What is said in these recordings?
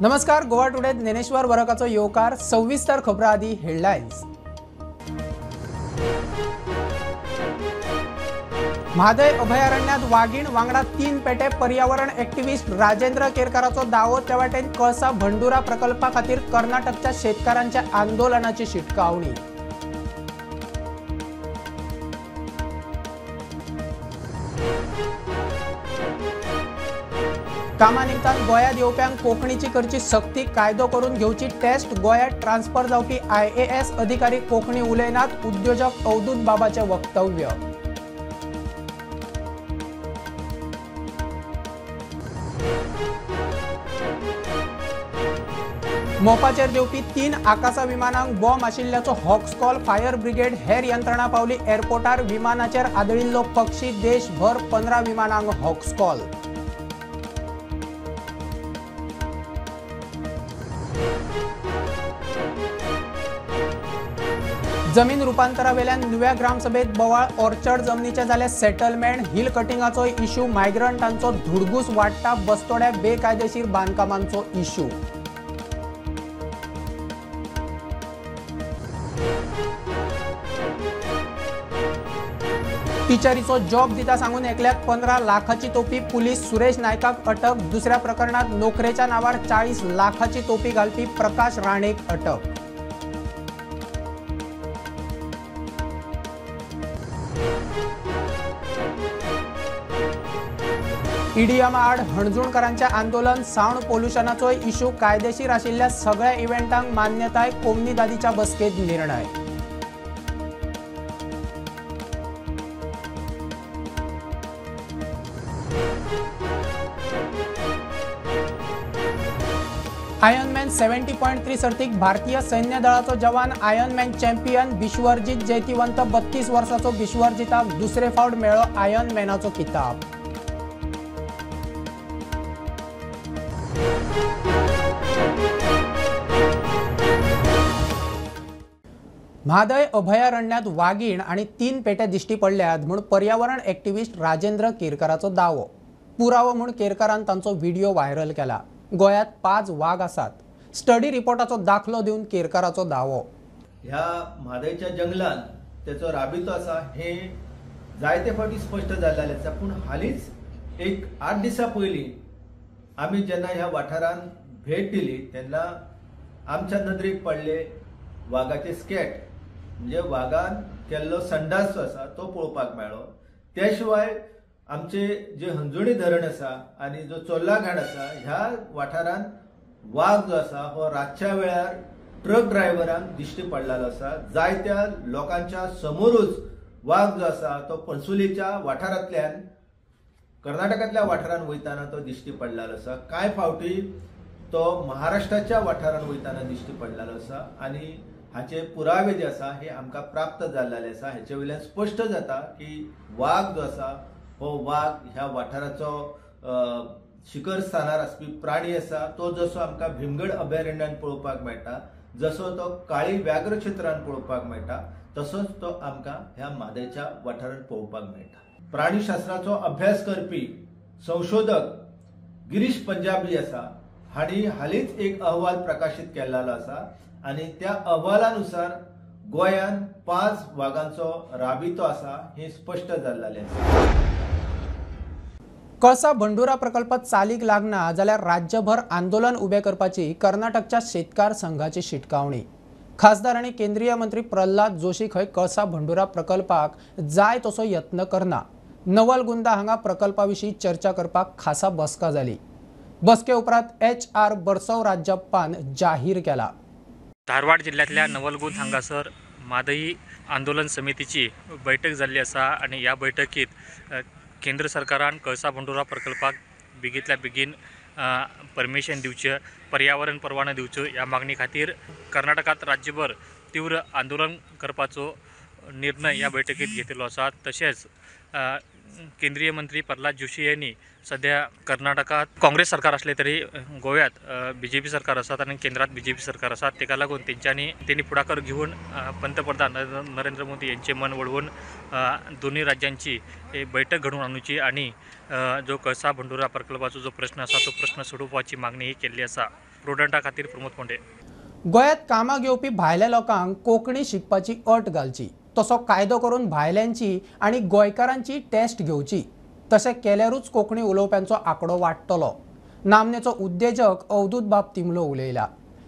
नमस्कार, गोवा टुडे ज्ञानेश्वर वरकाचो येवकार. सविस्तर खबरां आदी हेडलायन्स. म्हादय अभयारण्यात वागीण वांगडा 3 पेटे. पर्यावरण एक्टिविस्ट राजेंद्र केरकाराचो दावो. ते वाटेन कळसा भंडुरा प्रकल्पा खातीर कर्नाटकच्या शेतकारांच्या आंदोलनाची शिटकावणी. कामा निमतान गोंयांत येवप्यांक कोंकणीची करची सक्ती, कायदो करून घेवची टेस्ट. गोंयांत ट्रान्सफर जावपी IAS अधिकारी कोंकणी उलयनात, उद्योजक अवधूत बाबाचें वक्तव्य. मोपाचेर देंवपी 3 आकासा विमानांक बॉम्ब आशिल्ल्याचो हॉक्स कॉल. फायर ब्रिगेड हेर यंत्रणा पावली एअरपोर्टार. विमानाचेर आदळिल्लो पक्षी. देशभर 15 विमानांक हॉक्स कॉल. जमीन रुपांतरावेल्यान नुव्या ग्रामसभेत बोवाळ. ऑर्चर्ड जमनीचे जाले सेटलमेंट. हिल कटिंगाचो इश्यू. मायग्रंटांचो धुडगूस वाडटा. बस्तोड्या बेकायदेशीर बांदकामांचो इश्यू. टिचरीचो जॉब दिता सांगून एकल्याक 15 लाखाची तोपी. पुलीस सुरेश नायकाक अटक. दुसऱ्या प्रकरणात नोकरेच्या नावार 40 लाखाची तोपी घालपी प्रकाश राणेक अटक. ईडीएम आड हणजूणकरांचें आंदोलन. सावंड पोल्युशनाचो इश्यू. कायदेशीर आशिल्ल्या सगळ्या इव्हेंटांक मान्यताय. कोमनीदादीच्या बसकेंत निर्णय. आयर्नमॅन 70.3 सर्तीक भारतीय सैन्य दळाचो जवान आयर्नमॅन चॅम्पियन बिश्वरजीत जैतिवंत. 32 वर्साचो बिश्वरजीताक दुसरे फावट मेळ्ळो आयर्नमॅनाचो किताब. म्हादय अभयारण्यात वागीण आनी 3 पेटे दिश्टी पडल्यात म्हूण पर्यावरण एक्टिविस्ट राजेंद्र केरकाराचो दावो. पुरावो म्हूण केरकारान तांचो व्हिडिओ व्हायरल केला. गोंयांत 5 वाग आसात. स्टडी रिपोर्टाचो दाखलो दिवन केरकाराचो दावो. ह्या म्हादयच्या जंगलान तेचो राबितो आसा हें जायते फावटी स्पश्ट जाल्लें आसा. पूण हालींच एक 8 दिसां पयलीं आमी जेन्ना ह्या वाठारान भेट दिली तेन्ना आमच्या नदरेक पडले वागाचे स्केट, म्हणजे वागान केल्लो संडास जो आसा तो पळोवपाक मेळ्ळो. त्या शिवाय आमचे जे हंजुणी धरण आसा आनी जो चोर्ला घाट आसा ह्या वाठारान वाग जो आसा हो रातच्या वेळार ट्रक ड्रायव्हरांक दिश्टी पडलेलो आसा. जायत्या लोकांच्या समोरूच वाग जो आसा तो पणसुलीच्या वाठारांतल्यान कर्नाटकांतल्या वाठारान वयताना तो दिश्टी पडलेलो आसा. कांय फावटी तो महाराष्ट्राच्या वाठारान वयताना दिश्टी पडलेलो आसा आनी हाचे पुरावे जे आसा हे आमकां प्राप्त जाल्ले आसा. हेचे वयल्यान स्पश्ट जाता की वाग जो आसा हो वाग ह्या वाठाराचो शिखर स्थानार आसपी प्राणी आसा. तो जसो आमकां भीमगड अभयारण्यान पळोवपाक मेळटा, जसो तो काळी व्याघ्र क्षेत्रान पळोवपाक मेळटा, तसोच तो आमकां ह्या म्हादयच्या वाठारान पळोवपाक मेळटा. प्राणीशास्त्राचो अभ्यास करपी संशोधक गिरीश पंजाबी आसा हांणी हालींच एक अहवाल प्रकाशीत केल्लो आसा आनी त्या अहवालानुसार गोंयान 5 वागांचो राबितो आसा हें स्पश्ट जाल्लें आसा. कळसा भंडुरा प्रकल्प चालीक लागना जाल्यार राज्यभर आंदोलन उबें करपाची कर्नाटकच्या शेतकार संघाची शिटकावणी. खासदार आनी केंद्रीय मंत्री प्रल्हाद जोशी खंय कळसा भंडुरा प्रकल्पाक जाय तसो यत्न करना. नवलगुंदा हांगा प्रकल्पा विशीं चर्चा करपाक खासा बसका जाली. बसके उपरांत HR बरसव राज्यप्पान जाहीर केला. धारवाड जिल्ह्यांतल्या नवलगुंद हांगासर म्हादई आंदोलन समितीची बैठक जाल्ली आसा आनी ह्या बैठकीत केंद्र सरकारान कळसा भंडुरा प्रकल्पाक बेगींतल्या बेगीन परमिशन दिवचें, पर्यावरण परवानो दिवचो ह्या मागणी खातीर कर्नाटकांत राज्यभर तीव्र आंदोलन करपाचो निर्णय ह्या बैठकीत घेतिल्लो आसा. तशेंच केंद्रीय मंत्री प्रल्हाद जोशी यांनी सध्या कर्नाटकात काँग्रेस सरकार असले तरी गोव्यात बीजेपी सरकार आसात आनी केंद्रात बीजेपी सरकार आसात, तेका लागून तेंच्यांनी तेणी फुडाकार घेवन पंतप्रधान नरेंद्र मोदी यांचे मन वळवून दोन्ही राज्यांची बैठक घडोवन आणुची आनी जो कळसा भंडुरा प्रकल्पाचो जो प्रश्न आसा तो प्रश्न सोडोवपाची मागणी ही केल्ली आसा. प्रुडंटा खातीर प्रमोद कोंडे. गोंयांत कामाक येवपी भायल्या लोकांक कोंकणी शिकपाची अट घालची, तसो कायदो करून भायल्यांची आनी गोंयकारांची टेस्ट घेवची. तशें केल्यारूच कोंकणी उलोवप्यांचो आंकडो वाडटलो. नामनेचो उद्देजक अवधूत बाब तिमलो उलयला.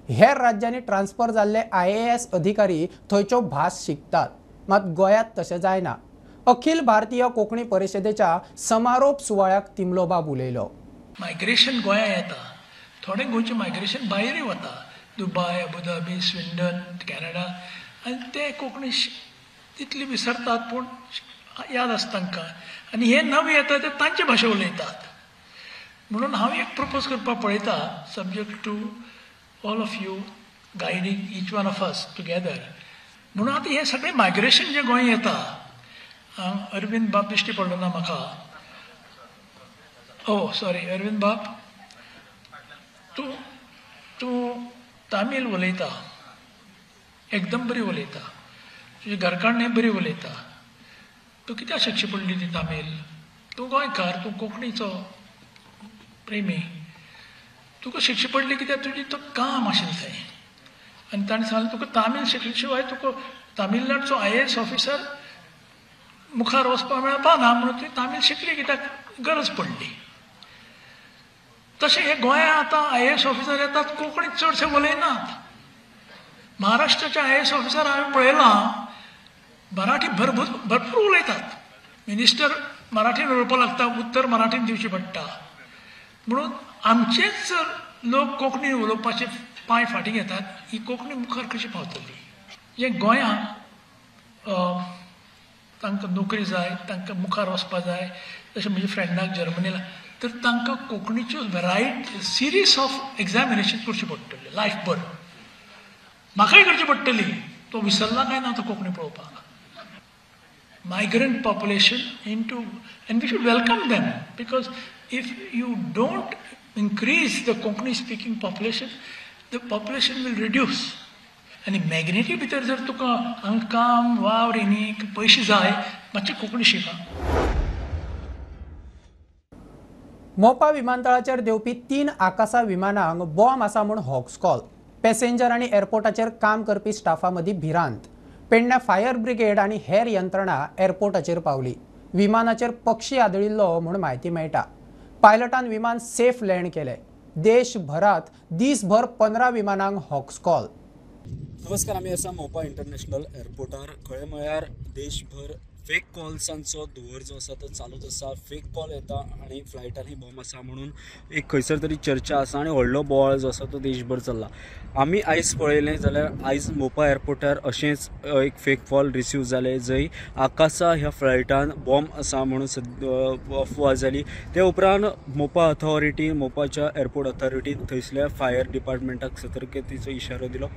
हेर राज्यांनी ट्रान्सफर जाल्ले IAS अधिकारी थंयच्यो भास शिकतात, मात गोंयांत तशें जायना. अखिल भारतीय कोंकणी परिशदेच्या समारोप सुवाळ्याक तिमलो बाब उलयलो. मायग्रेशन गोंयांत येता, थोडें गोंयचें मायग्रेशन भायरूय वता, दुबाय, अबुधाबी, स्विंडन, कॅनडा, आनी ते कोंकणी तितली विसरतात पूण याद आसता तांकां, आनी हे नवे येता ते तांचे भाशे उलयतात. म्हणून हांव एक प्रपोज करपाक पळयता, subject to all of you guiding each one of us together. म्हणून आतां हें सगळें मायग्रेशन जें गोंय येता, अरविंद बाब दिश्टी पडलो ना म्हाका, ओ सॉरी अरविंद बाब, तूं तूं तामील उलयता, एकदम बरी उलयता, तुजी घरकान्नय बरी उलयता, तूं कित्याक शिकची पडली ती तामील? तूं गोंयकार, तूं कोंकणीचो प्रेमी, तुका शिकची पडली कित्याक तुजी तो काम आशिल्लें थंय, आनी ताणें सांगलें तुका तामील शिकले शिवाय तुका तामिळनाडचो IAS officer मुखार वचपाक मेळपा ना, म्हणून तुवें तामील शिकली कित्याक गरज पडली. तशें हे गोंयांत आतां IAS officer येतात, कोंकणी चडशे उलयनात. महाराष्ट्राचे IAS officer हांवें पळयलां, मराठी भरपूर उलयतात. मिनिस्टर मराठीन उलोवपाक लागता, उत्तर मराठीन दिवचें पडटा. म्हणून आमचेच लोक कोंकणी उलोवपाचे पांय फाटीं घेतात, ही कोंकणी मुखार कशी पावतली? जे गोंयांत तांकां नोकरी जाय, तांकां मुखार वचपा जाय, जशें म्हज्या फ्रेंडाक जर्मनीला, तर तांकां कोंकणीच्यो व्हेरायटी सिरीज ऑफ एग्जामिनेशन करची पडटली लायफभर. म्हाकाय करची पडटली, तो विसरला काय ना तो कोंकणी पळोवपाक. Migrant population into, and we should welcome them, because if you don't increase the Konkani speaking population, the population will reduce. आनी मॅग्नेटी भितर जर तुका हांगा काम वावर न्ही पयशे जाय, मातशें कोंकणी शिका. मोपा विमानतळाचेर देंवपी 3 आकासा विमानांक बॉम्ब आसा म्हूण हॉक्स कॉल. पॅसेंजर आनी एअरपोर्टाचेर काम करपी स्टाफा मदीं भिरांत. पेडण्या फायर ब्रिगेड आनी हेर यंत्रणा एअरपोर्टाचेर पावली. विमानाचेर पक्षी आदळिल्लो म्हूण म्हायती मेळटा. पायलटान विमान सेफ लँड केलें. देशभरात दीसभर 15 विमानांक हॉक्स कॉल. नमस्कार, आमी आसा मोपा इंटरनॅशनल एअरपोर्टार. खरें म्हळ्यार देशभर फेक कॉल्सांचो धुंवर जो आसा तो चालूच आसा. फेक कॉल येता आनी फ्लायटांनी बॉम्ब आसा म्हणून एक खंयसर तरी चर्चा आसा आनी व्हडलो बोवाळ जो आसा तो देशभर चल्ला. आमी आयज पळयलें जाल्यार आयज मोपा एअरपोर्टार अशेंच एक फेक कॉल रिसीव जालें, जंय आकासा ह्या फ्लायटान बॉम्ब आसा म्हणून अफवा जाली. ते उपरांत मोपा अथॉरिटी, मोपाच्या एअरपोर्ट अथॉरिटीन थंयसल्या फायर डिपार्टमेंटाक सतर्कतेचो इशारो दिलो.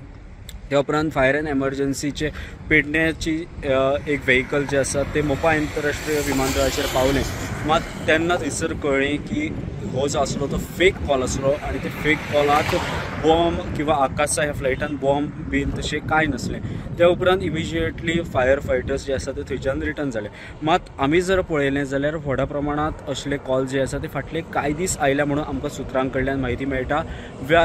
त्या उपरांत फायर अँड एमर्जन्सीचे पेडण्याची एक व्हेकल जे आसा ते मोपा आंतरराष्ट्रीय विमानतळाचेर पावलें. मात तेन्ना थंयसर कळ्ळें की हो जो आसलो तो फेक कॉल आसलो आनी ते फेक कॉलांत बॉम्ब किंवा आकासा ह्या फ्लायटान बॉम्ब बीन तशें कांय नासलें. त्या उपरांत इमिजिएटली फायर फायटर्स जे आसा ते थंयच्यान रिटर्न जाले. मात आमी जर पळयलें जाल्यार व्हडा प्रमाणांत असले कॉल जे आसा ते फाटले कांय दीस आयल्या म्हणून आमकां सुत्रां कडल्यान म्हायती मेळटा.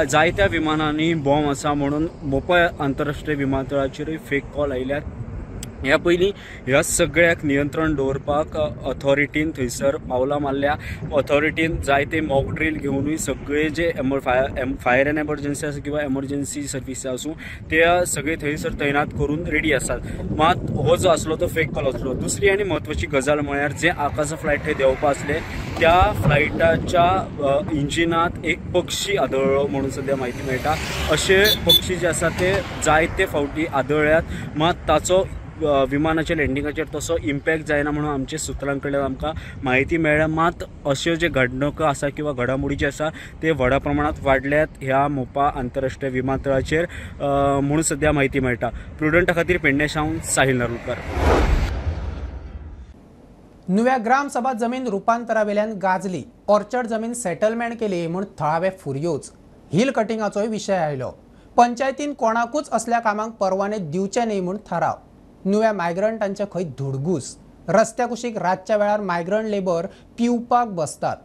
जायत्या विमानांनी बॉम्ब आसा म्हणून मोपा आंतरराष्ट्रीय विमानतळाचेरूय फेक कॉल आयल्यात. ह्या पयलीं ह्या सगळ्याक नियंत्रण दवरपाक अथॉरिटीन थंयसर पावलां मारल्या. अथॉरिटीन जायते मॉक ड्रील घेवनूय सगळे जे फायर अँड एमर्जन्सी आसूं किंवा एमर्जन्सी सर्विसी आसूं ते सगळे थंयसर तैनात करून रेडी आसात. मात हो जो आसलो तो फेक कॉल आसलो. दुसरी आनी म्हत्वाची गजाल म्हळ्यार जे आकासा फ्लायट थंय देंवपा आसले त्या फ्लायटाच्या इंजिनांत एक पक्षी आदळ्ळो म्हणून सद्या म्हायती मेळटा. अशे पक्षी जे आसा ते जायते फावटी आदळ्ळ्यात, मात ताचो विमानाच्या लँडिंगाचेर तसो इम्पॅक्ट जायना म्हणून आमच्या सुत्रां कडल्यान आमकां म्हायती मेळ्ळ्या. मात अश्यो जे घडणुको आसा किंवा घडामोडी जे आसा ते व्हडा प्रमाणांत वाडल्यात ह्या मोपा आंतरराष्ट्रीय विमानतळाचेर म्हणून सद्या म्हायती मेळटा. प्रुडंटा खातीर पेडणे सावन साहिल नारुलकर. नुव्या ग्रामसभा जमीन रुपांतरावेल्यान गाजली. ऑर्चर्ड जमीन सेटलमेंट केली म्हूण थळावे फुरयोज. हिल कटिंगाचोय विशय आयलो. पंचायतीन कोणाकूच असल्या कामांक परवाने दिवचे न्हय म्हूण थाराव. नुव्या मायग्रंटांचे खंय धुडगूस. रस्त्या कुशीक रातच्या वेळार मायग्रंट लेबर पिवपाक बसतात.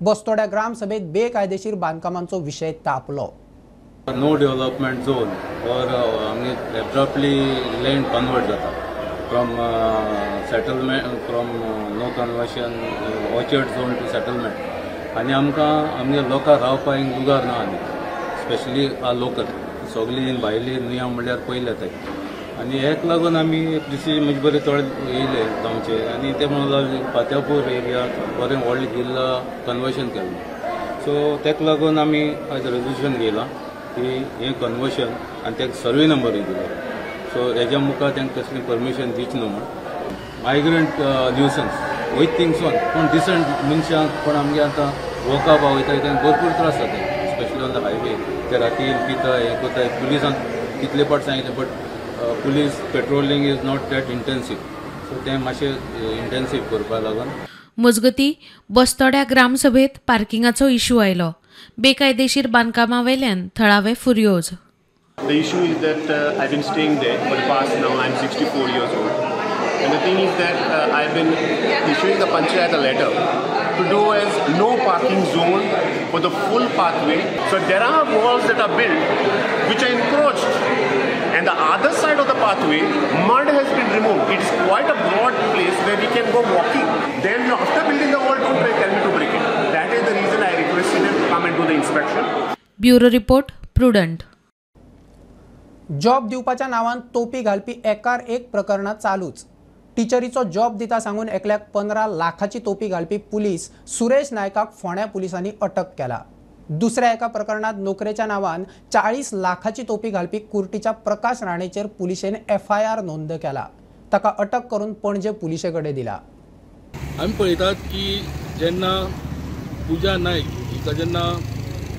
बस्तोड्या ग्रामसभेत बेकायदेशीर बांदकामांचो विशय तापलो. नो डेव्हलपमेंट झोन और आमगे एब्रप्टली लँड कन्वर्ट जाता from settlement, from no conversion orchard zone to settlement. आनी आमकां आमगे लोकां रावपाक हिंग लुगार ना, आनी स्पेशली आ लोकल सगळीं भायली नुया म्हणल्यार पयले येताय. आनी हेक लागून आमी डिसिजन म्हणजे बरे थोडे येयले जावचे आनी ते म्हणून लागले फात्यापूर एरिया बरें व्हडलें जिल्ला कन्वर्शन केल्लें. सो तेका लागून आमी आयज रेजोल्युशन घेयलां की हें कन्वर्शन आनी तेका सर्वे नंबरूय दिलो. सो हेज्या मुखार तांकां कसली परमिशन दिवची न्हू म्हूण. मायग्रंट न्यूसन्स वयता थिंगसून पूण डिसंट मनशांक पण आमगे आतां वॉका पावयता तांकां भरपूर त्रास जाता, स्पेशली ऑन the highway. ते राती पिता हें करता. पुलिसांक कितले पाट सांगितलें but police patrolling is not that intensive. So तें मातशें इंटेन्सीव करपाक लागून. मजगती बस्तोड्या ग्रामसभेत पार्किंगाचो इशू आयलो. बेकायदेशीर बांदकामावेल्यान थळावे फुरयोज. The issue is that I've been staying there for the past, now I'm 64 years old. And the thing is that I've been issuing the panchayat a letter to do as no parking zone for the full pathway. So there are walls that are built which are encroached. And the other side of the pathway, mud has been removed. It is quite a broad place where we can go walking. Then after building the wall, don't tell me to break it. That is the reason I requested them to come and do the inspection. Bureau Report, Prudent. Job दिवपाच्या नावान तोपी घालपी एकार एक प्रकरणां चालूच. टिचरीचो job दिता सांगून एकल्याक 15 लाखाची तोपी घालपी पुलीस सुरेश नायकाक फोंड्या पुलिसांनी अटक केला. दुसऱ्या एका प्रकरणात नोकरेच्या नावान 40 लाखाची तोपी घालपी कुर्टीच्या प्रकाश राणेचेर पुलिशेन एफआयआर नोंद केला. ताका अटक करून पणजे पुलिशे कडेन दिला. आमी पळयतात की जेन्ना पूजा नायक हिका जेन्ना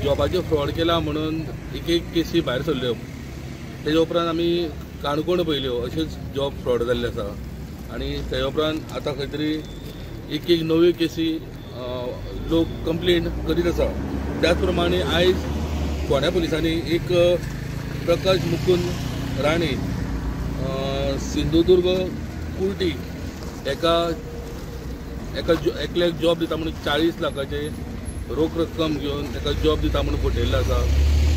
जॉबाचेर फ्रॉड केला म्हणून एक एक केसी भायर सरल्यो, तेज्या उपरांत आमी काणकोण पळयल्यो अशेंच जॉब फ्रॉड जाल्ले आसा. आनी तेज्या उपरांत आतां खंय तरी एक एक नव्यो केसी लोक कंप्लेन करीत आसा. त्याच प्रमाणे आयज फोंड्या पुलिसांनी एक प्रकाश मुकुंद राणे सिंधुदुर्ग कुर्टी एका एका एकल्याक जॉब दिता म्हणून 40 लाखाचे रोख रक्कम घेवन ताका जॉब दिता म्हणून फटयल्लो आसा.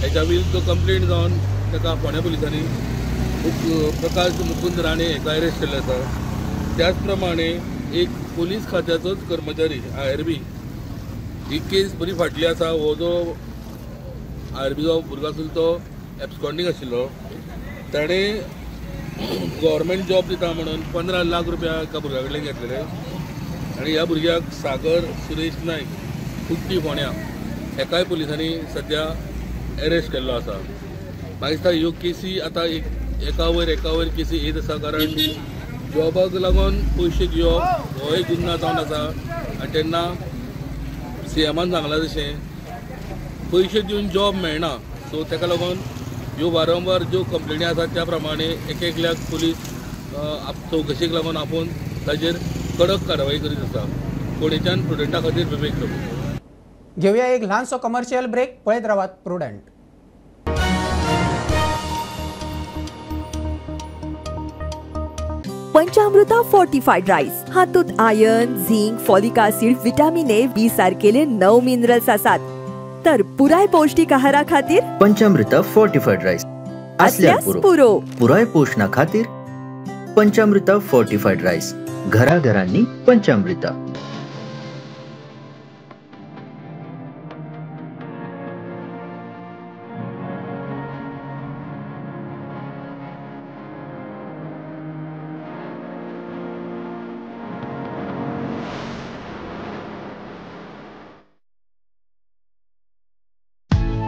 हेच्या विरुद्ध कंप्लेन जावन ताका फोंड्या पुलिसांनी प्रकाश मुकुंद राणे हेका अरेस्ट केल्लो आसा. त्याच प्रमाणे एक पुलीस खात्याचोच कर्मचारी आयआरबी ही केस बरी फाटली आसा. हो जो आयआरबीचो भुरगो आशिल्लो तो एब्सकॉन्डींग आशिल्लो. ताणें गव्हर्मेंट जॉब दिता म्हणून 15 लाख रुपया एका भुरग्या कडल्यान घेतलेले आनी ह्या भुरग्याक सागर सुरेश नायक कुट्टी फोंड्या हेकाय पुलिसांनी सद्या अरेस्ट केल्लो आसा. म्हाका दिसता ह्यो केसी आतां एका वयर केसी येत आसा, कारण जॉबाक लागून पयशे घेवप हो एक गुन्यांव जावन आसा. आनी तेन्ना सीएमान सांगलां तशें पयशे दिवन जॉब मेळना. सो ताका लागून ह्यो वारंवार ज्यो कंप्लेनी आसा त्या प्रमाणे एक एकल्याक पुलीस चवकशेक लागून आपोवन ताजेर कडक कारवाई करीत आसा. फोंडेच्यान प्रुडंटा खातीर विवेक प्रभू. घेवया एक ल्हानसो कमर्शियल ब्रेक. पळयत रावात प्रुडंट. पंचामृता फोर्टिफाईड राईस हातूंत iron, zinc, folic acid, vitamin A, B सारकेले 9 मिनरल्स आसात. तर पुराय पौष्टिक आहारा खातीर पंचामृता फोर्टिफाईड राईस असल्यार पुरो. पुराय पोषणा खातीर पंचामृता फोर्टिफाईड राईस घराघरांनी पंचामृता.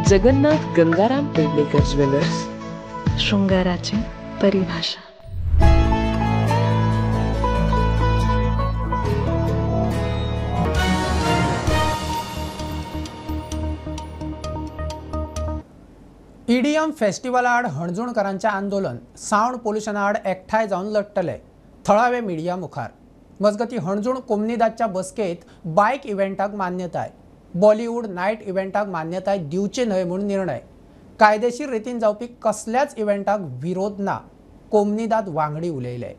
जगन्नाथ गंगाराम पेडणेकर ज्वेलर्स, शृंगाराची परिभाषा. ईडीएम फेस्टिवला आड हणजूणकरांचें आंदोलन. सावंड पोल्युशना आड एकठांय जावन लडटले थळावे मिडिया मुखार. मजगतीं हणजूण कोमनिदादच्या बसकेंत बायक इव्हेंटाक मान्यताय, बॉलिवूड नायट इव्हेंटाक मान्यताय दिवची न्हय म्हूण निर्णय. कायदेशीर रितीन जावपी कसल्याच इव्हेंटाक विरोध ना, कोमनिदाद वांगडी उलयले.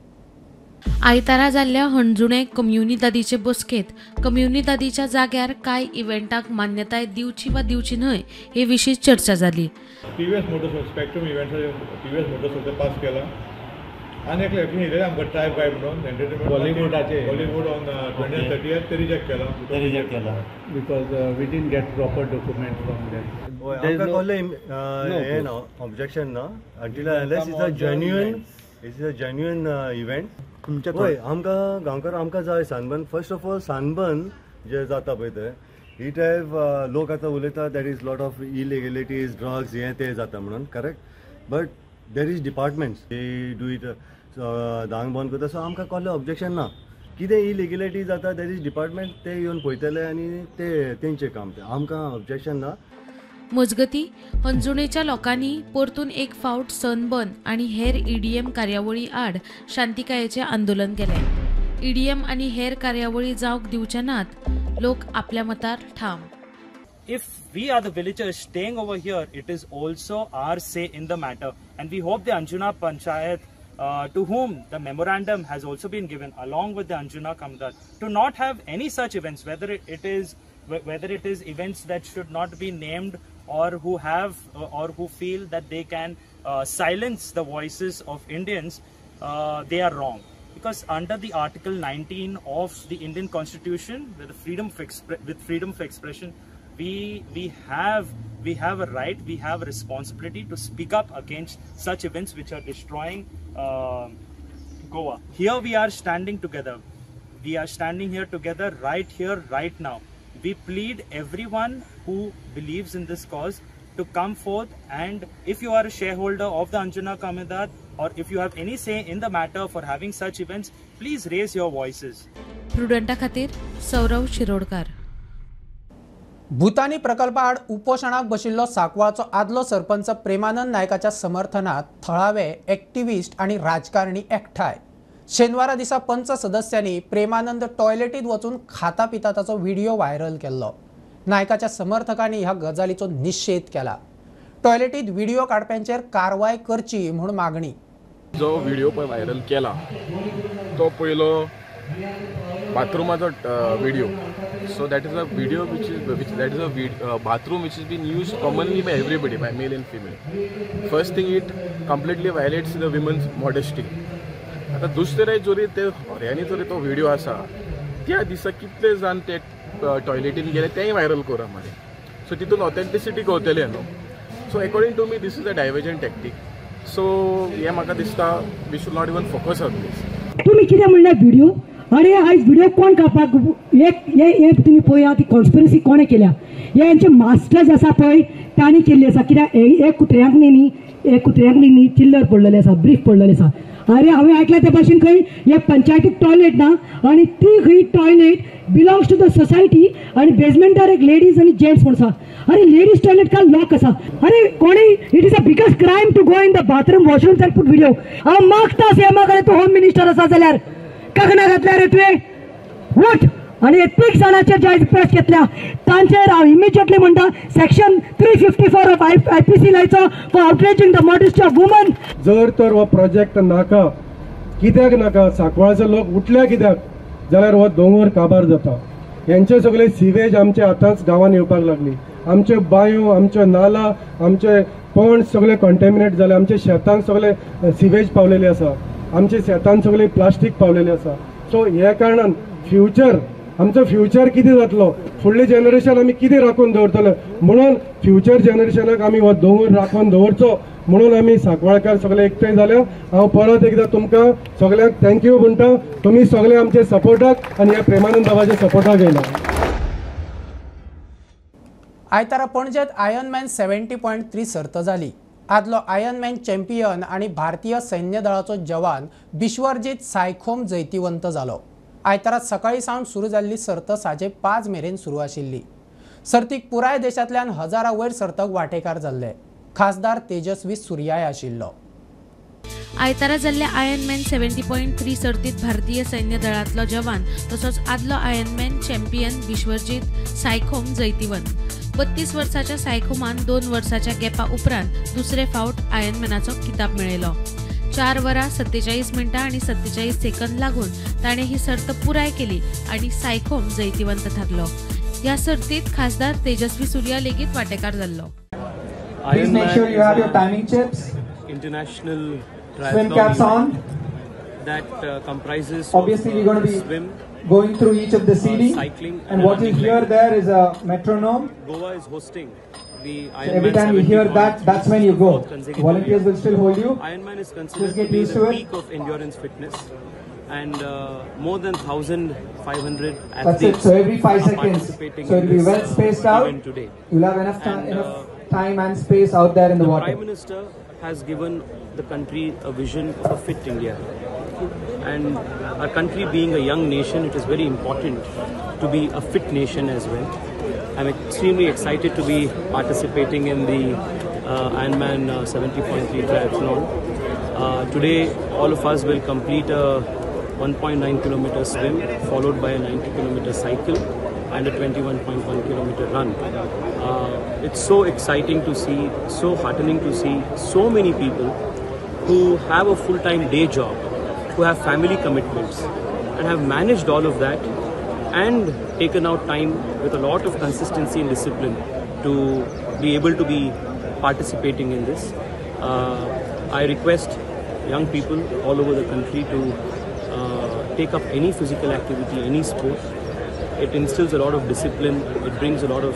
आयतारा जाल्ल्या हणजुणे कम्युनिदादीचे बसकेंत कम्युनिदादीच्या जाग्यार कांय इव्हेंटाक मान्यताय दिवची वा दिवची न्हय हे विशीं चर्चा जाली. टीव्हीएस मोटर्स स्पेक्ट्रम इव्हेंट्साचे टीव्हीएस मोटर्स पास केला आनी एकले येयलें आमकां ट्राय बाय म्हणून entertainment बॉलिवूडाचे Bollywood on 20th 30th ते रिजेक्ट केला, ते रिजेक्ट केला because we didn't get proper document from them. आमकां कसलें हें ना, ऑब्जेक्शन ना until unless it's a genuine, it's a genuine event. हय, आमकां गांवकार आमकां जाय sunburn. First of all sunburn जे जाता पळय ते it have लोक आतां उलयता that is lot of illegalities, drugs हें तें जाता म्हणून, correct. But there is departments they do it धांक बंद करता. सो आमकां कसलें ऑब्जेक्शन ना. कितें इलिगेलिटी जाता there is department, ते येवन पळयतले आनी ते तेंचें काम, तें आमकां ऑब्जेक्शन ना. मजगतीं हणजुणेच्या लोकांनी परतून एक फावट सनबर्न आनी हेर ईडीएम कार्यावळी आड शांतिकायेचें आंदोलन केलें. ईडीएम आनी हेर कार्यावळी जावंक दिवचे नात, लोक आपल्या मतार ठाम. If we are the villagers staying over here, it is also our say in the matter, and we hope the Anjuna Panchayat, to whom the memorandum has also been given along with the Anjuna Comunidade, to not have any such events, whether it is events that should not be named or who have or who feel that they can silence the voices of Indians, they are wrong. Because under the Article 19 of the Indian Constitution, with freedom of expression, we have a right, we have a responsibility to speak up against such events which are destroying Goa. Here we are standing together. We are standing here together, right here, right now. We plead everyone who believes in this cause to come forth, and if you are a shareholder of the Anjuna Comunidade or if you have any say in the matter for having such events, please raise your voices. प्रुडंटा खातीर सौरव शिरोडकर. भूतानी प्रकल्पाआड उपोषणाक बशिल्लो सांकवाळचो आदलो सरपंच प्रेमानंद नायकाच्या समर्थनात थळावे activist आनी राजकारणी एकठांय. शेनवारा दिसा पंच सदस्यांनी प्रेमानंद टॉयलेटीत वचून खाता पिता ताचो व्हिडिओ व्हायरल केल्लो. नायकाच्या समर्थकांनी ह्या गजालीचो निशेध केला. टॉयलेटीत व्हिडिओ काडप्यांचेर कारवाय करची म्हूण मागणी. जो व्हिडिओ पळय व्हायरल केला तो पयलो बाथरुमाचो video. So that is a video which is a bathroom which is been used commonly by everybody, by male and female. First thing, it completely violates the women's modesty. आतां दुसरें जरी ते खऱ्यांनी जरी तो व्हिडिओ आसा त्या दिसा कितले जाण ते टॉयलेटीन गेले तेंय व्हायरल करा मरे. सो तितून ऑथेंटिसिटी कळटली न्हू. So according to me this is a diversion tactic. So हें म्हाका दिसता we should not even focus on this. तुमी कितें म्हणल्यार व्हिडिओ, अरे आयज व्हिडिओ कोण काडपाक हे तुमी पळया ती कॉन्स्पिरसी कोणें केल्या, हे हेंचे मास्टर्स आसा पळय तांणी केल्ली आसा. कित्याक हे कुत्र्यांक न्ही, हे कुत्र्यांक न्ही चिल्लर पडलेले आसा, ब्रीफ पडलेले आसा. अरे हांवें आयकलां ते भाशेन खंय हे पंचायतीक टॉयलेट ना आनी ती खंय toilet belongs to the society आनी बेजमेंटार एक लेडीज आनी जेंट्स म्हूण आसा. अरे लेडीज टॉयलेट काल लॉक आसा. अरे कोणी, it is a biggest crime to go in the bathroom washrooms and put video. हांव मागता सीएमा कडेन, तूं होम मिनिस्टर आसा जाल्यार काकणां घातल्या रे तुवें, वोट. आनी तीग जाणांचेर जे आयज प्रेस घेतल्या तांचेर हांव इमिजिएटली म्हणटा section 354 of IPC लायचो for outraging the modesty of woman. जर तर हो प्रोजेक्ट नाका, कित्याक नाका, सांकवाळचो लोक उठल्या कित्याक जाल्यार हो दोंगर काबार जाता. हेंचे सगळे सिवेज आमचे आतांच गांवांत येवपाक लागली. आमच्यो बांयो, आमच्यो नाला, आमचे पोंड सगळे कॉन्टेमिनेट जाले. आमचे शेतांक सगळे सिवेज पावलेले आसा, आमचे शेतांत सगळे प्लास्टीक पावलेले आसा. सो ह्या कारणान फ्युचर, आमचो फ्युचर कितें जातलो, फुडलें जनरेशन आमी कितें राखून दवरतले, म्हणून फ्युचर जनरेशनाक आमी हो दोंगर राखून दवरचो म्हणून आमी सांकवाळकार सगळे एकठांय जाल्या. हांव परत एकदां तुमकां सगळ्यांक thank you म्हणटा. तुमी सगळे आमचे सपोर्टाक आनी ह्या प्रेमानंद बाबाच्या सपोर्टाक येयला. आयतारा पणजेत आयर्नमॅन 70.3 सर्त जाली. आदलो आयर्नमॅन चॅम्पियन आनी भारतीय सैन्य दळाचो जवान बिश्वरजीत सायखोम जैतिवंत जालो. आयतारा सकाळी सावन सुरू जाल्ली सर्त 5:30 मेरेन सुरू आशिल्ली. सर्तीक पुराय देशांतल्यान हजारा वयर सर्तक वांटेकार जाल्ले. खासदार तेजस्वी सूर्याय आशिल्लो. आयतारा जाल्ल्या आयर्नमॅन 70.3 सर्तीत भारतीय सैन्य दळांतलो जवान तसोच आदलो आयर्नमॅन चॅम्पियन विश्वजीत सायखोम जैतिवंत. 32 वर्साच्या सायखोमान 2 वर्साच्या गॅपा उपरांत दुसरे फावट आयर्नमॅनाचो किताब मेळयलो. 4 वरां 47 मिनटां आनी 47 सेकंद लागून ताणें ही सर्त पुराय केली आनी सायखोम जैतिवंत थारलो. ह्या सर्तीत खासदार तेजस्वी सूर्या लेगीत वांटेकार जाल्लो. Please make sure you have your timing chips. International swim caps on. That comprises obviously we're going to be swim, going through each of the seating, cycling, and what you hear there is a metronome. Goa is hosting the Ironman. So every time you hear that, that's when you go. Volunteers will still hold you. Ironman is considered Just get to be used the to it. peak of endurance fitness, and more than 1,500 athletes. That's it. So every 5 seconds. So it'll be well spaced out. Today. You'll have enough time, enough time and space out there in the water. Prime Minister has given the country a vision of a fit India, and our country being a young nation, it is very important to be a fit nation as well. I'm extremely excited to be participating in the Ironman 70.3 triathlon. Today, all of us will complete a 1.9 kilometer swim, followed by a 90 kilometer cycle and a 21.1 kilometer run. It's so exciting to see, so heartening to see so many people who have a full-time day job, who have family commitments, and have managed all of that and taken out time with a lot of consistency and discipline to be able to be participating in this. I request young people all over the country to take up any physical activity, any sport. It instills a lot of discipline, it brings a lot of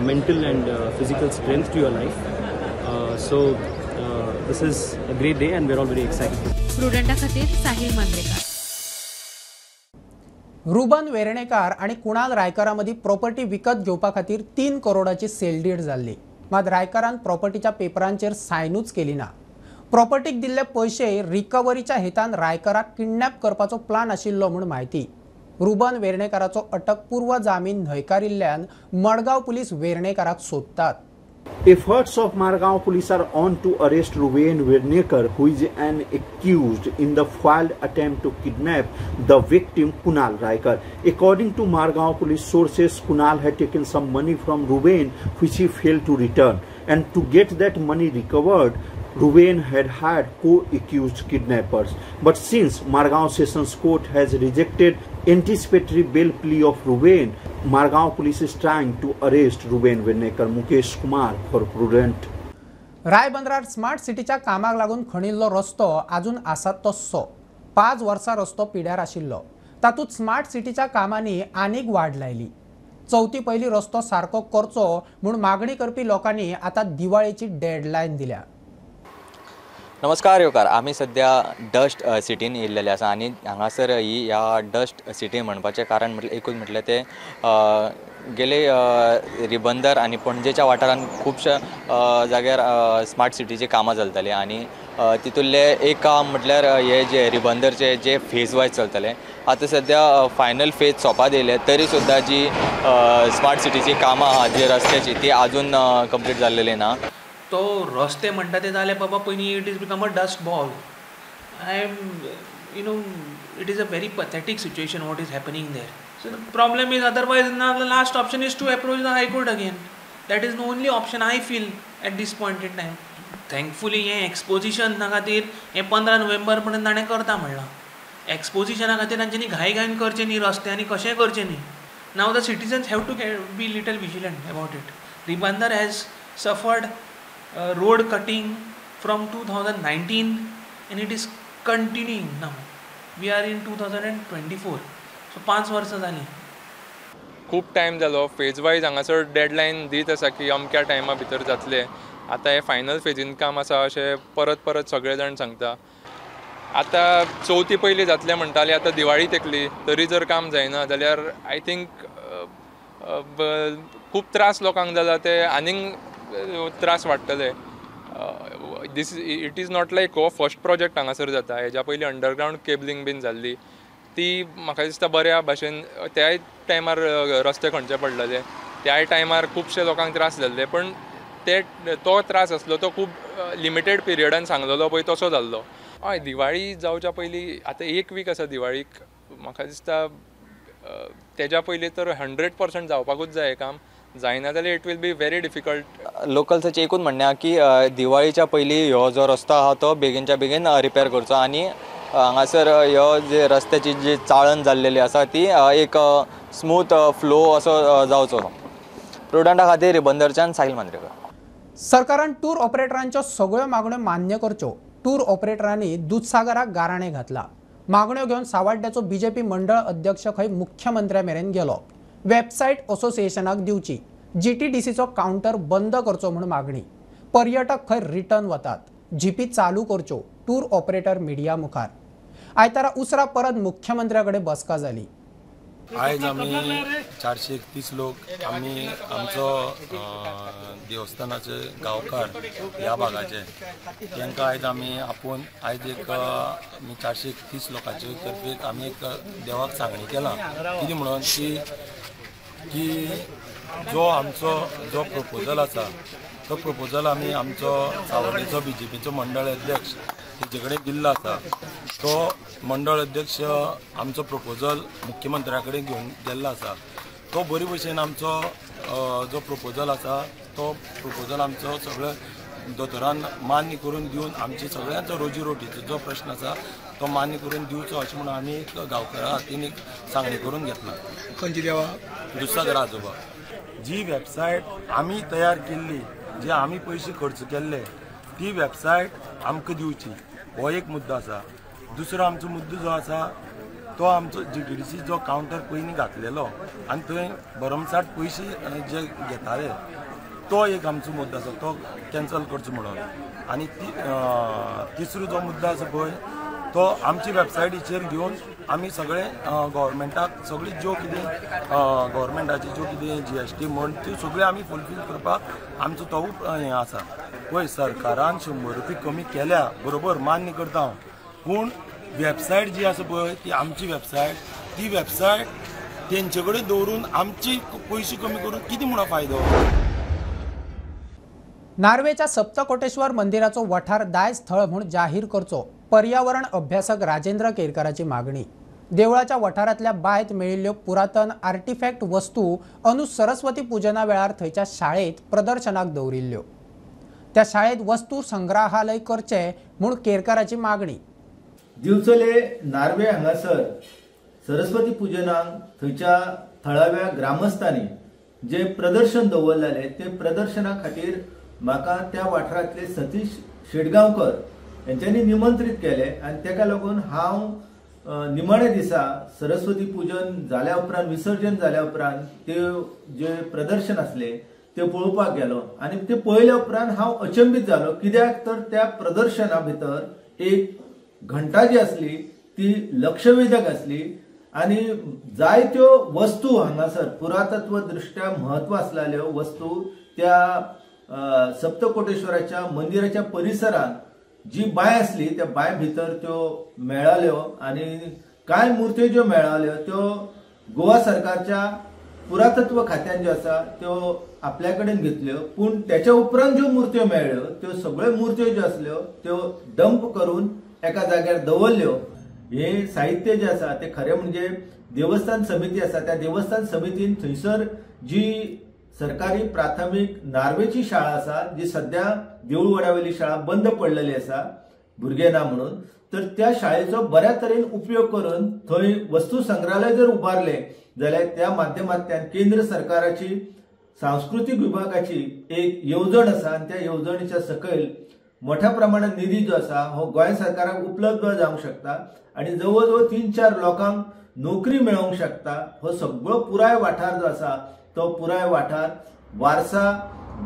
mental and physical strength to your life. So this is a great day and we're all very excited. Prudenta खातीर साहिल मांद्रेकर. रुबन वेर्णेकार आनी कुणाल रायकारा मदीं property विकत घेवपा खातीर 3 करोडाची sale deed जाल्ली. मात रायकारान प्रॉपर्टीच्या पेपरांचेर सायनूच केली ना. प्रॉपर्टीक दिल्ले पयशे रिकव्हरीच्या हेतान रायकाराक किडनॅप करपाचो प्लान आशिल्लो म्हूण म्हायती. रुबन वेर्णेकाराचो अटकपूर्व जामीन न्हयकारिल्ल्यान मडगांव पुलीस वेर्णेकाराक सोदतात. Efforts of Margao police are on to arrest Ruben Vernekar, who is an accused in the foiled attempt to kidnap the victim Kunal Raikar. According to Margao police sources, Kunal had taken some money from Ruben which he failed to return, and to get that money recovered, Ruben had hired co-accused kidnappers. But since Margao Sessions Court has rejected anticipatory bail plea of Ruben, Margao police is trying to arrest Ruben Vernekar. Mukesh Kumar for Prudent. रायबंदरार smart सिटीच्या कामाक लागून खणिल्लो रस्तो आजून आसा तस्सो. 5 वर्सां रस्तो पिड्यार आशिल्लो. तातूंत स्मार्ट सिटीच्या कामांनी आनीक वाड लायली. चवथी पयलीं रस्तो सारको करचो म्हूण मागणी करपी लोकांनी आतां दिवाळेची डेडलायन दिल्या. नमस्कार येवकार. आमी सद्या डस्ट सिटीन येयल्लेले आसा आनी हांगासर ही ह्या डस्ट सिटी म्हणपाचें कारण म्हटल्यार एकूच म्हटल्यार ते गेले रिबंदर आनी पणजेच्या वाठारांत खुबश्या जाग्यार स्मार्ट सिटीची कामां चलतालीं आनी तितूंतलें एक काम म्हटल्यार हे जे रिबंदरचे जे फेज वायज चलताले. आतां सद्या फायनल फेज सोंपात येयले तरी सुद्दां जी स्मार्ट सिटीची कामां आहा जी रस्त्याची ती आजून कंप्लीट जाल्लेली ना. तो रस्ते म्हणटा ते जाले बाबा पयलीं it is become a dust ball. I am you know it is a very pathetic situation what is happening there. So the problem is otherwise now the last option is to approach the high court again. That is the only option I feel at this point in time. Thankfully हें एक्सपोजिशना खातीर हें 15 नोव्हेंबर पर्यंत ताणें करता म्हणलां. एक्सपोजिशना खातीर तांच्यांनी घाई घाईन करचें न्ही, रस्त्यांनी कशेंय करचें न्ही. Now the citizens have to be little vigilant about it. Ribandar has suffered road cutting from 2019 and it is continuing now. We are in 2024. So 5 वर्सां जालीं. खूब टायम जालो फेज वायज हांगासर डेडलायन दीत आसा की अमक्या टायमा भितर जातले. आतां हे फायनल फेजीन काम आसा अशें परत परत सगळे जाण सांगता. आतां चवथी पयलीं जातलें म्हणटाले, आतां दिवाळी तेंकली तरी जर काम जायना जाल्यार I think खूब त्रास लोकांक जाला, ते आनीक त्रास वाडटले. This it is not like हो फर्स्ट प्रोजेक्ट हांगासर जाता. हेज्या पयलीं अंडरग्रावंड केबलिंग बीन जाल्ली ती म्हाका दिसता बऱ्या भाशेन त्याय टायमार रस्ते खणचे पडलेले, त्याय टायमार खुबशे लोकांक त्रास जाल्ले, पण ते तो त्रास आसलो तो खूब लिमिटेड पिरियडान सांगलेलो पळय तसो जाल्लो. हय, दिवाळी जावच्या पयलीं आतां एक वीक आसा दिवाळीक, म्हाका दिसता तेज्या पयलीं तर 100% जावपाकूच जाय काम, जायना जाल्यार it will be very difficult. लोकल्साचें एकूच म्हणणें आहा की दिवाळीच्या पयलीं ह्यो जो रस्तो आहा तो बेगीनच्या बेगीन रिपेर करचो आनी हांगासर ह्यो जे रस्त्याची जी चाळण जाल्लेली आसा ती एक स्मूथ फ्लो असो जावचो. प्रुडंटा खातीर रिबंदरच्यान साहिल मांद्रेकर. सरकारान टूर ऑपरेटरांच्यो सगळ्यो मागण्यो मान्य करच्यो. टूर ऑपरेटरांनी दुदसागराक गाराणें घातला. मागण्यो घेवन सावाड्ड्याचो बीजेपी मंडळ अध्यक्ष खंय मुख्यमंत्र्या मेरेन गेलो. वेबसायट असोसिएशनाक दिवची, जीटीडीसीचो कावंटर बंद करचो म्हूण मागणी. पर्यटक खंय रिटर्न वतात, जीपी चालू करच्यो. टूर ऑपरेटर मिडिया मुखार. आयतारा उसरा परत मुख्यमंत्र्या कडेन बसका जाली. आयज आमी 431 लोक आमी आमचो देवस्थानाचे गांवकार ह्या भागाचे तांकां आयज आमी आपोवन आयज एक आमी 431 लोकांचे तर्फे आमी एक देवाक सांगणी केला कितें म्हणून की जो आमचो जो प्रपोजल आसा तो प्रपोजल आमी आमचो सावड्डेचो बीजेपीचो मंडळ अध्यक्ष तेजे कडेन दिल्लो आसा. तो मंडळ अध्यक्ष आमचो प्रपोजल मुख्यमंत्र्या कडेन घेवन गेल्लो आसा. तो बरे भशेन आमचो जो प्रपोजल आसा तो प्रपोजल आमचो सगळे दोतोरान मान्य करून दिवन आमचे सगळ्यांचो रोजी रोटीचो जो प्रश्न आसा तो मान्य करून दिवचो अशें म्हणून आमी एक गांवकारा हातीन एक सांगणी करून घेतला. खंयची देवा? दुदसागर आजोबा. जी वेबसायट आमी तयार केल्ली, जे आमी पयशे खर्च केल्ले ती वेबसायट आमकां दिवची हो एक मुद्दो आसा. दुसरो आमचो मुद्दो जो आसा तो आमचो जीटीडीसी जो कावंटर पयलीं घातलेलो आनी थंय भरमसाठ पयशे जे घेताले तो एक आमचो मुद्दो आसा, तो कॅन्सल करचो म्हणून. आनी तिसरो जो मुद्दो आसा पळय तो आमची वेबसायटीचेर घेवन आमी सगळे गव्हर्मेंटाक सगळी ज्यो कितें गव्हर्मेंटाची ज्यो कितें जीएसटी म्हण त्यो सगळ्यो आमी फुलफील करपाक आमचो तोवूय हें आसा. पळय सरकारान 100 रुपया कमी केल्या बरोबर मान्य करता हांव, पूण वेबसायट जी आसा पळय ती आमची वेबसायट, ती वेबसायट तेंचे कडेन दवरून आमची पयशे कमी करून कितें म्हणून फायदो. नार्वेच्या सप्तकोटेश्वर मंदिराचो वठार दायज थळ म्हूण जाहीर करचो, पर्यावरण अभ्यासक राजेंद्र केरकाराची मागणी. देवळाच्या वठारांतल्या बांयत मेळिल्ल्यो पुरातन आर्टिफॅक्ट वस्तू अनु सरस्वती पुजना वेळार थंयच्या शाळेंत प्रदर्शनाक दवरिल्ल्यो. त्या शाळेंत वस्तू संग्रहालय करचें म्हूण केरकाराची मागणी. दिवचले नार्वे हांगासर सरस्वती पुजनाक थंयच्या थळाव्या ग्रामस्थांनी जे प्रदर्शन दवरलेलें ते प्रदर्शना खातीर म्हाका त्या वाठारांतले सतीश शेटगांवकर हेंच्यांनी निमंत्रीत केले आनी तेका लागून हांव निमाण्या दिसा सरस्वती पुजन जाल्या उपरांत, विसर्जन जाल्या उपरांत ते जे प्रदर्शन आसले ते पळोवपाक गेलो आनी ते पळयल्या उपरांत हांव अचंबीत जालो. कित्याक तर त्या प्रदर्शना भितर एक घंटा जी आसली ती लक्षवेधक आसली आनी जायत्यो वस्तू हांगासर पुरातत्व दृष्ट्या म्हत्व आसलेल्यो वस्तू त्या सप्तकोटेश्वराच्या मंदिराच्या परिसरांत जी बांय आसली त्या बांय भितर त्यो मेळाल्यो आनी कांय मुर्त्यो ज्यो मेळाल्यो त्यो गोवा सरकारच्या पुरातत्व खात्यान ज्यो आसा त्यो आपल्या कडेन घेतल्यो. पूण त्याच्या उपरांत ज्यो मुर्त्यो मेळ्ळ्यो त्यो सगळ्यो मुर्त्यो ज्यो आसल्यो त्यो डंप करून एका जाग्यार दवरल्यो. हे साहित्य जे आसा ते खरें म्हणजे देवस्थान समिती आसा त्या देवस्थान समितीन थंयसर जी सरकारी प्राथमीक नार्वेची शाळा आसा जी सद्या देऊळवाड्यावेली शाळा बंद पडलेली आसा भुरगे ना म्हणून, तर त्या शाळेचो बऱ्या तरेन उपयोग करून थंय वस्तू संग्रहालय जर उबारले जाल्यार त्या माध्यमांतल्यान केंद्र सरकाराची सांस्कृतीक विभागाची एक येवजण आसा आनी त्या येवजणेच्या सकयल मोठ्या प्रमाणात निधी जो आसा हो गोंय सरकाराक उपलब्ध जावंक शकता आनी जवळ जवळ 3-4 लोकांक नोकरी मेळोवंक शकता. हो सगळो पुराय वाठार जो आसा तो पुराय वाठार वारसा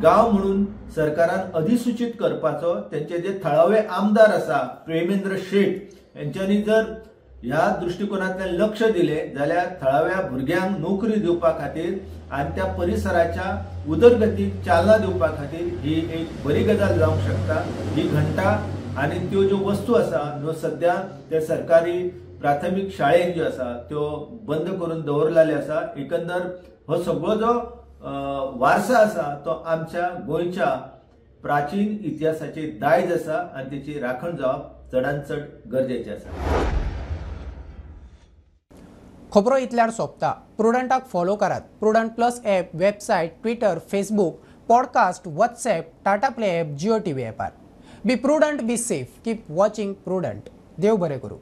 गांव म्हणून सरकारान अधिसूचित करपाचो तेंचे जे थळावे आमदार आसा प्रेमेंद्र शेट हेंच्यांनी जर ह्या दृष्टिकोनांतल्यान लक्ष दिलें जाल्यार थळाव्या भुरग्यांक नोकरी दिवपा खातीर आनी त्या परिसराच्या उदरगतीक चालना दिवपा खातीर ही एक बरी गजाल जावंक शकता. ही घंटा आनी त्यो ज्यो वस्तू आसा ह्यो सद्या त्या सरकारी प्राथमीक शाळेन ज्यो आसा त्यो बंद करून दवरलेल्यो आसा. एकंदर हो सगळो जो वारसा आसा तो आमच्या गोंयच्या प्राचीन इतिहासाचे दायज आसा आनी तेची राखण जावप चडान चड गरजेचें आसा. खबरो इतल्यार सोंपता. प्रुडंटाक फॉलो करात. Prudent plus app, website, Twitter, Facebook, podcast, WhatsApp, Tata Play app, Jio TV ॲपार. Be prudent, be safe, keep watching Prudent. देव बरें करूं.